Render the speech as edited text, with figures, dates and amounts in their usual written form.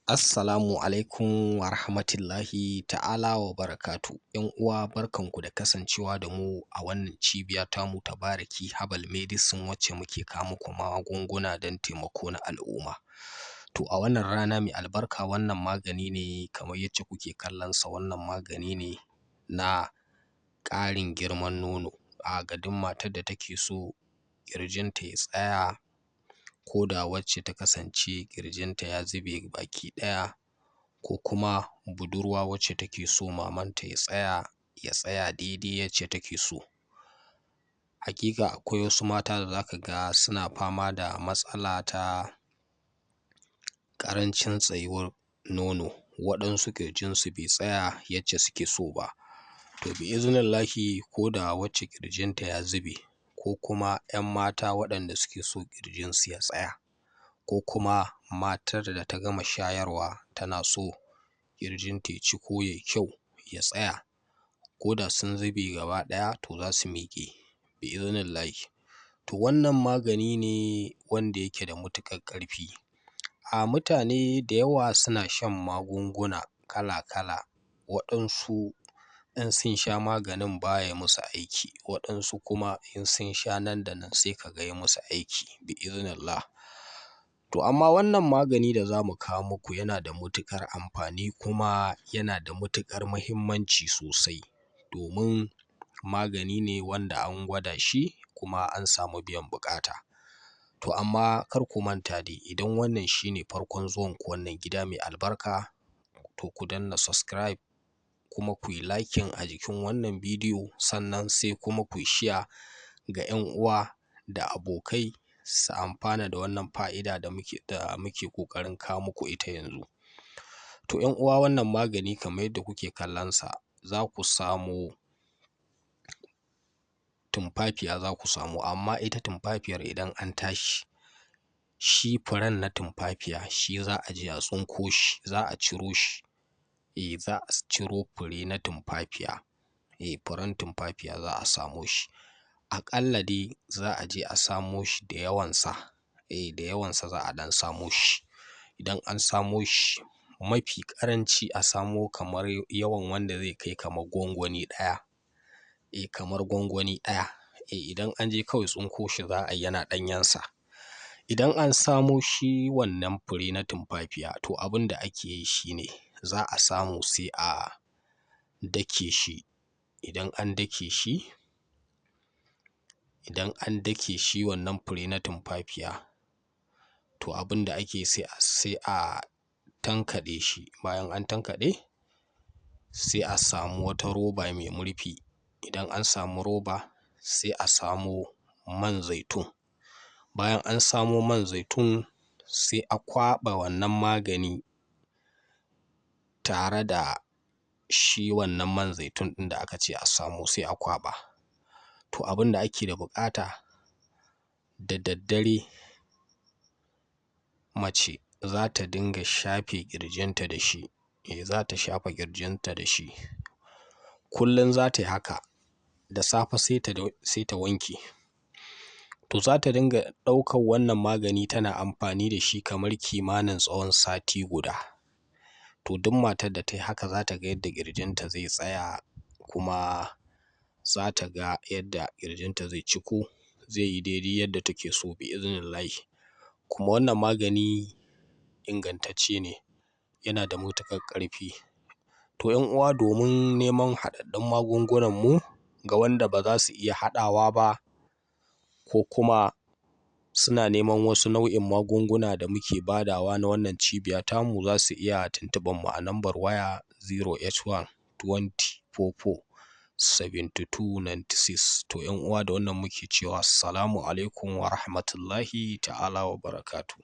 Assalamu alaikum wa rahmatullahi ta'ala wa barakatuhu. ‘Yan uwa, barkanku da kasancewa da mu a wannan cibiya tamu ta Bariki Herbal Medicine, wacce muke kawo muku magunguna don taimako na al'umma. To, a wannan rana mai albarka, wannan magani ne kamar yacce kuke kallon sa, wannan magani ne na ƙarin girman nono ga duk matar da take so ƙirjinta ya tsaya, ko da wacce ta kasance ƙirjinta ya zube baki ɗaya, ko kuma budurwa wacce take so mamanta ya tsaya, ya tsaya daidai yacce take so. Haƙiƙa akwai wasu mata da za ka ga suna fama da matsala ta ƙarancin tsayuwar nono, waɗansu ƙirjinsu bai tsaya yacce suke so ba. To, bi'iznillahi, ko da wacce ƙirjinta ya zube, ko kuma ‘yan mata waɗanda suke so ƙirjinsu ya tsaya, ko kuma matar da ta gama shayarwa tana so ƙirjinta ya ciko, yai kyau, ya tsaya, ko da sun zube gaba ɗaya, to za su miƙe bi'iznillahi. To, wannan magani ne wanda yake da matuƙar ƙarfi. Mutane da yawa suna shan magunguna kala-kala, waɗansu in sun sha maganin baya musu aiki, waɗansu kuma in sun sha nan da nan sai ka ga yai musu aiki bi'iznillah. To, amma wannan magani da za mu kawo muku yana da matuƙar amfani, kuma yana da matuƙar muhimmanci sosai, domin magani ne wanda an gwada shi kuma an samu biyan buƙata. To, amma kar ku manta dai, idan wannan shi ne farkon zuwanku wannan gida mai albarka, to ku danna subscribe, kuma ku yi liking a jikin wannan bidiyo, sannan sai kuma ku yi share ga 'yan uwa da abokai su amfana da wannan fa'ida da muke ƙoƙarin kawo muku ita yanzu. To, 'yan uwa, wannan magani kamar yadda kuke kallon sa, za ku samo tumfafiya, za ku samo, amma ita tumfafiyar, idan an tashi, shi furen na tumfafiya shi za a je a tsinko shi, za a ciro shi, za a ciro fure na tumfafiya, furen tumfafiya za a samo shi. Aƙalla dai za a je a samo shi da yawansa, da yawansa za a ɗan samo shi. Idan an samo shi, mafi ƙaranci a samo kamar yawan wanda zai kai kamar gwangwani ɗaya, kamar gwangwani ɗaya. Idan an je, kawai tsinko shi za a yi yana ɗanyensa. Idan an samo shi wannan fure na tumfafiya, to abin da ake yi shi ne za a samu sai a dake shi. Idan an dake shi, idan an dake shi wannan fure na tumfafiya, to abin da ake, sai a tankaɗe shi. Bayan an tankaɗe, sai a samu wata roba mai murfi. Idan an samu roba, sai a samo man zaitun. Bayan an samo man zaitun, sai a kwaɓa wannan magani tare da shi wannan man zaitun ɗin da aka ce a samo, sai a kwaɓa. To, abin da ake da buƙata, da daddare mace za ta dinga shafe ƙirjinta da shi, za ta shafa ƙirjinta da shi. Kullum za ta yi haka, da safe sai ta wanke. To, za ta dinga ɗaukar wannan magani tana amfani da shi kamar kimanin tsawon sati guda. To, duk matar da ta yi haka za ta ga yadda ƙirjinta zai tsaya, kuma za ta ga yadda ƙirjinta zai ciko, zai yi daidai yadda take so bi'iznillahi. Kuma wannan magani ingantacce ne, yana da matuƙar ƙarfi. To, 'yan uwa, domin neman haɗaɗɗun magungunan mu ga wanda ba za su iya haɗawa ba, ko kuma suna neman wasu nau'in magunguna da muke badawa na wannan cibiya tamu, za su iya tuntuɓar mu a nambar waya 081 20 44 72 96. To, 'yan uwa, da wannan muke cewa assalamu alaikum wa rahmatullahi ta'ala wa barakatuhu.